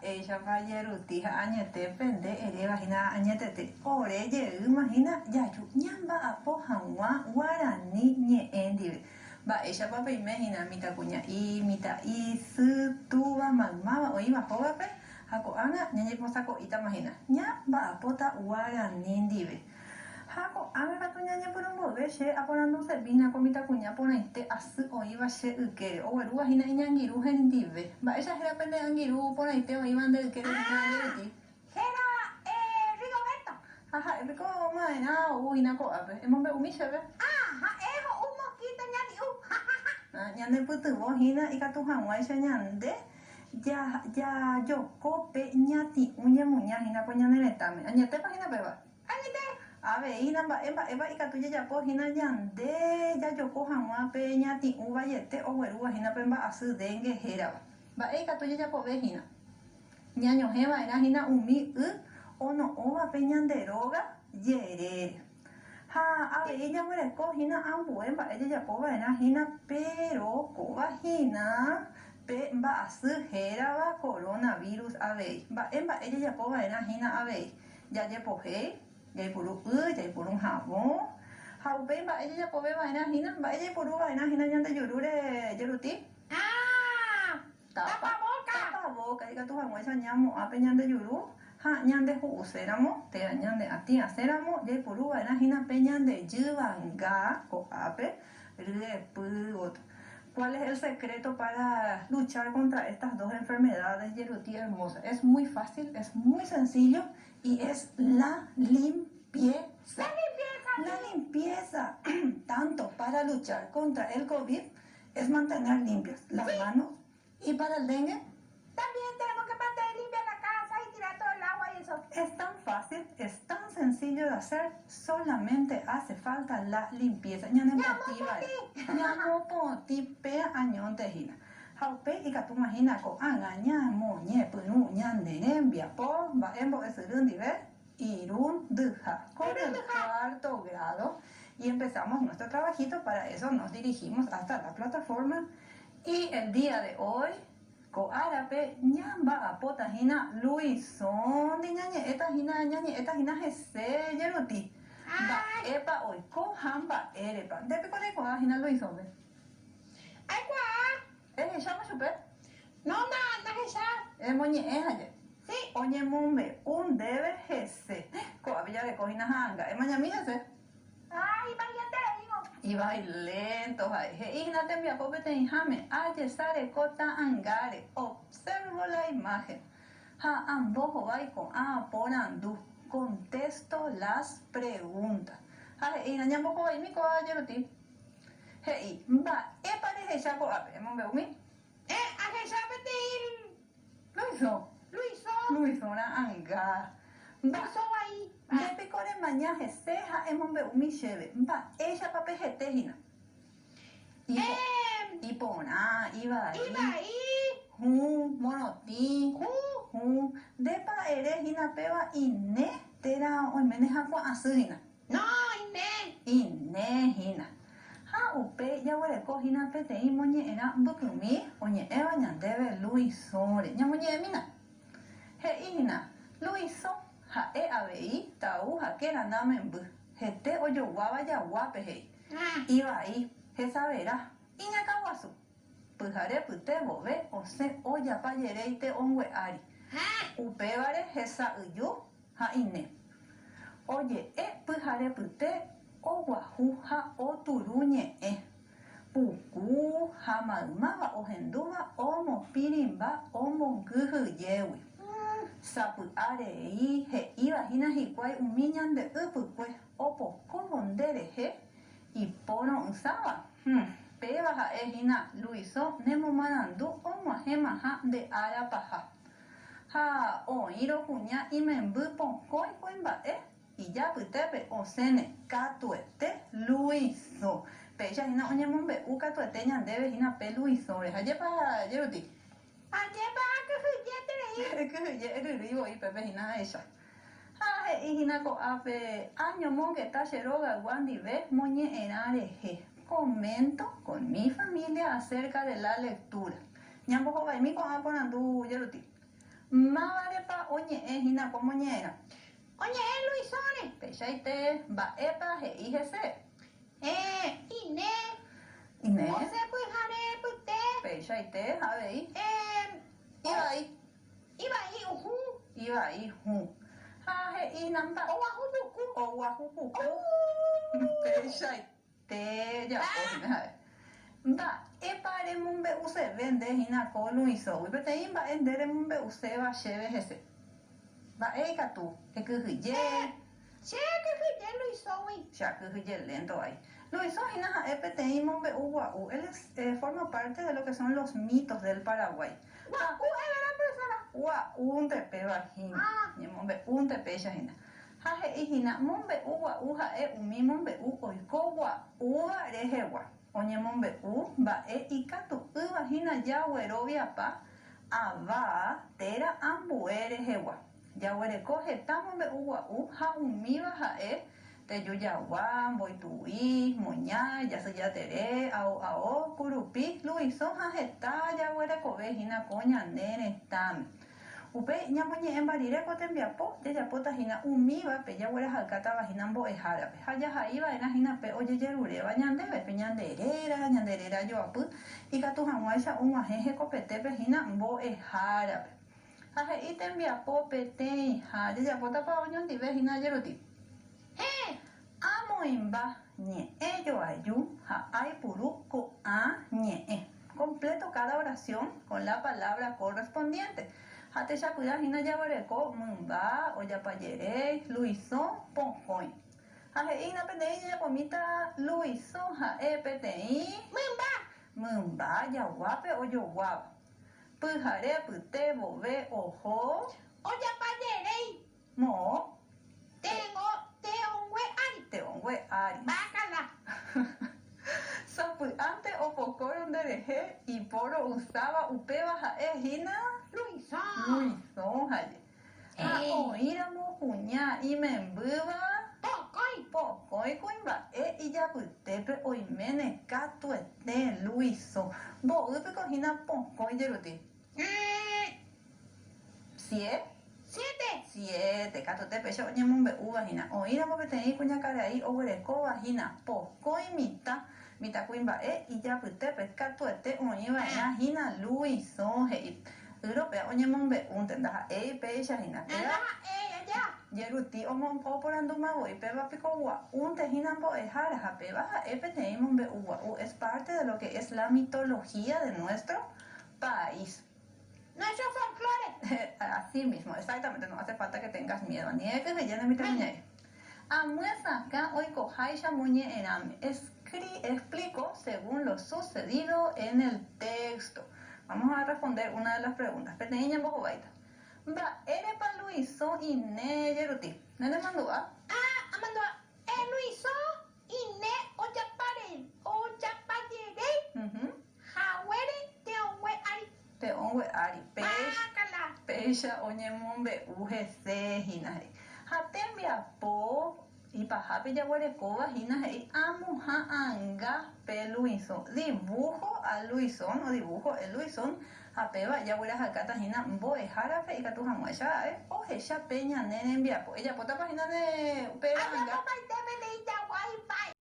Mba'éichapa jeruti ha añete pende eréva hína añetete ore jeýma hína jaju ñamba'apo hag̃ua guarani ñe'ẽ ndive. Mba'éichapa peime hína mitãkuña'i, mitã'i, sy, túva, maymáva oĩva hógape ha ko'ág̃a ñañeposako'ítama hína ñamba'apóta guarani ndive. Ha ko'ág̃a katu ñañepyrũ mboyve che aporandusemi hína ko mitãkuña porãite asy oĩva che ykére, oguerúva hína iñangirũ hendive. Mba'éicha héra pende angirũ porãite oĩva nde ykére hína jeruti? Héra Rigoberto. Ha ha'e piko ma'erã ou hína ko'ápe? Emombe'umi chéve. Ah, ha'e ho'u mosquito ñati'ũ. Ha ha ha. Ñanepytyvõ hína ikatu hag̃uáicha ñande jajoko pe ñati'ũ ñemuña hína ko ñane retãme. Añetépa hína péva? Añete. Avei hína mba'e mba'épa ikatu jajapo hína ñande jajoko hag̃ua pe ñati'ũ vaiete oguerúva hína pe mba'asy dengue hérava. Mba'e ikatu jajapove hína? Ñañohẽ va'erã hína umi y ono'õva pe ñande róga jerére. Ha avei jaguereko hína ambue mba'e jajapo va'erã hína péro kóva hína pe mba'asy hérava coronavirus avei. Mba'e mba'e jajapo va'erã hína avei? Jajepohéi, jaipuru y, jaipuru havõ, ha upéi mba'e jajapove va'erã hína? Mba'e jaipuru va'erã hína ñande jurúre jeruti? Ah! Tapavóka! Tapavóka ikatu hag̃uáicha ñamo'ã pe ñande juru ha ñande hu'uséramo térã ñande atĩ asẽramo jaipuru va'erã hína pe ñande jyvanga ko'ápe ryepy gotyo. ¿Cuál es el secreto para luchar contra estas dos enfermedades, Jeruti hermosa? Es muy fácil, es muy sencillo y es la limpieza. La limpieza. La limpieza, tanto para luchar contra el COVID, es mantener limpias las manos y para el dengue. También tenemos que mantener limpia la casa y tirar todo el agua y eso. Es tan fácil, es tan sencillo de hacer, solamente hace falta la limpieza. Ñanemotĩ va'erã. Ñamopotĩ pe añónte hína. Ha upéi ikatúma hína ko'ág̃a ñamoñepyrũ ñane rembiapo mba'e mbo'esyry ndive irundyha. Con el cuarto grado y empezamos nuestro trabajito, para eso nos dirigimos hasta la plataforma y el día de hoy Ko árape ñamba'apóta hína Luisóndi, ñañe'ẽta hína, ñañe'ẽta hína hese jeruti. Mba'épa oiko ha mba'érepa. Nde piko reikuaa hína Luisónpe? Aikuaa. Ehecháma chupe? No, ndahecha. Emoñe'ẽ haje. Sí. Oñemombe'u ndéve hese. Ko'ápe jareko hína ha'anga. Emañami hese. Ha ivaietereívo. Ivai lénto ha'e. He'i hína tembiapo peteĩháme, Ajesareko ta'angáre, observo la imagen, ha ambohovái ko'ã porandu, contesto las preguntas. Ha he'i hína, Ñambohovaimi kóva jeruti. He'i, Mba'épa rehecha ko'ápe? Emombe'umi. Eh, ahecha peteĩ Luisõ. Luisõ. Luisõ ra'ãnga. Luisõ vai. Nde piko remaña hese ha emombe'umi chéve, mba'éichapa pe hete hína? Iporã, ivai. Ivai. Hũ, morotĩ. Hũ. Hũ. Ndépa ere hína péva ine térã oiméne hakua'asy hína? No, ine. Ine hína. Ha upe jaguereko hína peteĩ moñe'ẽrã mbykymi oñe'ẽva ñandéve Luisõre. Ñamoñe'ẽmína. He'i hína, Luisõ, ha'e avei Tau ha Kerana memby, hete ojoguáva jaguápe he'i. Ivai, hesavera, iñakãguasu. Pyhare pyte vove osẽ ojapa jeréi te'õngue ári. Upévare hesa'yju ha ine. Oje'e pyhare pyte oguahu ha oturu ñe'ẽ, puku ha maymáva ohendúva omopirĩmba omongyhyjégui. Sapy'a rei he'íva hína hikuái umi ñande ypykue opokóvo nde rehe ipórõ'ysãva, hũ, péva ha'e hína Luisõ nemomarandu og̃uahẽmaha nde ára paha. Ha oĩrõ kuña imemby pokõi kuimba'e, ijapytépe osẽne katuete Luisõ. Péicha hína oñemombe'u katuete ñandéve hína pe Luisõre. Ajépa jeruti? Ajépa akyhyjeterei. Kyhyje ryrýi voi pépe hína ahecha. Ha he'i hína ko'ápe, Añomongeta che rogaygua ndive moñe'ẽrã rehe. Comento con mi familia acerca de la lectura. Ñambohovaimi ko'ã porandu jeruti. Mávarepa oñe'ẽ hína ko moñe'ẽrã? Oñe'ẽ Luisóre. Peichaite, mba'épa he'i hese? Héẽ, Ine. Ine. Osẽ pyhare pyte. Peichaite, ha avei. Héẽ, Ivai. Ivai hũ. Ivai hũ. Ha he'i namba. Oguahu puku. Oguahu puku. Peichaite japo hína ha'e. Mba'épa remombe'useve nde hína ko Luisógui? Peteĩ mba'e nde remombe'uséva chéve hese. Mba'e ikatu ekyhyje. Che akyhyje Luisógui. Che akyhyje lénto vai. Luisó hína ha'e peteĩ mombe'u gua'u. Él es, forma parte de lo que son los mitos del Paraguay. Gua'u evera profesora. Gua'únte péva hína. Ñemombe'únte péicha hína. Ha he'i hína, mombe'u gua'u ha'e umi mombe'u oiko gua'úva rehegua. Oñemombe'u mba'e ikatu'ỹva hína jagueroviapa ava térã ambue rehegua. Jaguereko heta mombe'u gua'u ha umíva ha'e tejujagua, mboitugui, moña, jasyjatere, ao ao, kurupi, luisõ ha heta jaguerekove hína ko ñane retãme. Upéi ñamoñe'ẽmba rire ko tembiapo, jajapóta hína umíva pe jaguerahayka hína mbo'ehárape ha jahai va'erã hína pe ojejeruréva ñandéve, pe ñande réra, ñande réra joapy, ikatu hag̃uáicha og̃uahẽ hekopetépe hína mbo'ehárape. Ha he'i tembiapo peteĩha, jajapótapa oñondive hína jeruti. Héẽ. Amoĩmba ñe'ẽ joaju ha aipuru ko'ã ñe'ẽ. Completo cada oración con la palabra correspondiente. Ha techapyrã hína jaguereko mymba, ojapajeréi, Luisõ, pokõi. Ha he'i hína peteĩ jajapomíta Luisõ ha'e peteĩ Mymba. Mymba jaguápe ojoguáva. Pyhare pyte vove oho. Ojapajeréi. Moõ. Tengo te'õngue ári. Te'õngue ári. Bácala. Sapy'ánte opokórõ nderehe iporo'ysãva upéva ha'e hína. Luisõ. Luisõ haye. Ha oĩramo kuña imembýva. Pokõi. Pokõi kuimba'e ijapytépe oiméne katuete Luisõ. Mboy piko hína pokõi jeruti? Sie. Siete. Siete. Katuete péicha oñemombe'úva hína. Oĩramo peteĩ kuñakarai oguerekóva hína pokõi mitã, mitãkuimba'e ijapytépe katuete oĩva'erã hína Luisõ he'i. Ýropea oñemombe'únte ndaha'éi péicha hína. Péva Ndaha'éi aja. Jeruti oporandúma voi péva piko gua'únte hína mbo'ehára ha péva ha'e peteĩ mombe'u gua'u es parte de lo que es la mitología de nuestro país. Nuestro folclore. Así mismo, exactamente, no hace falta que tengas miedo. Ni es que se llene mi tamaño. Amyesakã oikoháicha moñe'ẽrãme. Explico según lo sucedido en el texto. Vamos a responder una de las preguntas. Peteĩ ñambohováita. Mba'érepa Luisõ ine jeruti? Nene mandu'a? Ah, amandu'a. Luisõ ine ojapare, ojapajeréi. Haguére te'õngue ári. Te'õngue ári. Bácala. Péicha oñemombe'u hese hína he'i. Ha tembiapo ipahápe jaguerekóva hína he'i amoha'ãnga pe Luisõ. Dibujo a Luisón o dibujo el Luisón ha péva jaguerahakáta hína mbo'ehárape ikatu hag̃uáicha ha'e ohecha pe ñane rembiapo. Ejapótapa hína ne upe ha'ãnga? Ajapopaite peteĩ jagua hipái.